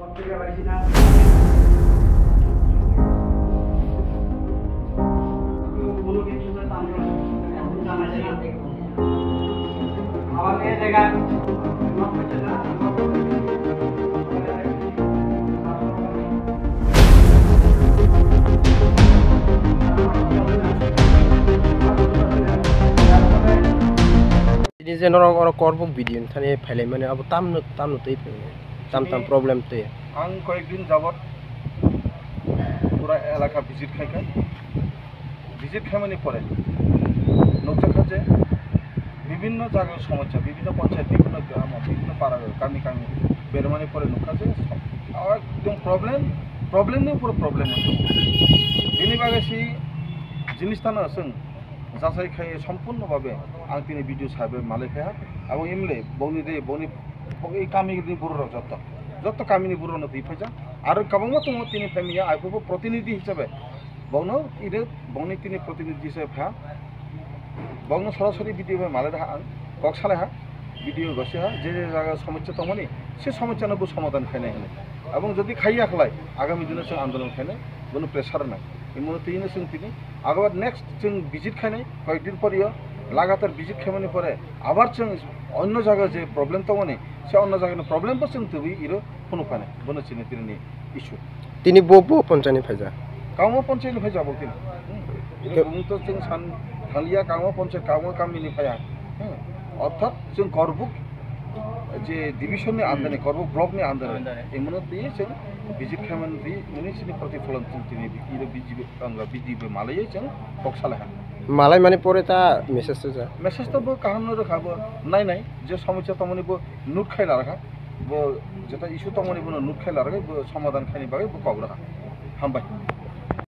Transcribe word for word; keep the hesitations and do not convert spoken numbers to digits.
Tini je norok oro Korbuk video ni thani phailaimani abo tamno tamno twi phai tam tam problem twi. Ang koyekdin jabot pura elaka visit khaikha. Visit khaimani pore nukjakha je bibhinno jaga somosya, bibhinno panchayat, bibhinno gramo, bibhinno para, kami kami bermani pore nukha je ekdom problem, problem ni upor problem. Bini bagwi si jinis tano chwng jachai khai sompurno babe ang tini video sabe malai phaiha. Abo imle boni de boni boni kami ni bururok jotto jotto kami ni bururok no twi phaijak. Aro kabangma tongo tini family ai bo protinidhi hisabe bongno ide bongni tini protinidhi hisabe pha bongno sorasori video bai malai daha ang kok salai ha. Video gose ha je je jaga somosya tongmani se somosya no bo somadhan khainai hwnwi. Abong jodi khaiya khlai agami dino chwng andolon khainai bono pressure nai. Imo twi no chwng tini ago next chwng visit khainai koyekdin poriyo lagatar visit khaimani pore abar chwng onno jaga je problem tongmani se onno jagani problem bo chwng twi iro phunuk khainai bono chini tini issue. Tini bo bo ponchani phaija. Kamo ponchai ni phaija bo tini. Hmm. Iro bung to chwng san thaliya kamo ponchai kamo kami ni phaiya. Hmm. Orthat chwng Korbuk je division ni under ni Korbuk block ni under ni. Under ni. Imo twi chwng visit khaimani twi mini chini protipholon chwng tini iro B J P ang B J P malai chwng kok salai ha. Malai mani pore ta message to ja. Message to bo kaham no rwkha bo nai nai je somosya tongmani bo note khai la rwkha. Bo jeta issue tongmani bono note khai la rwkha bo somadhan khaini bagwi bo kok rwkha. Hambai.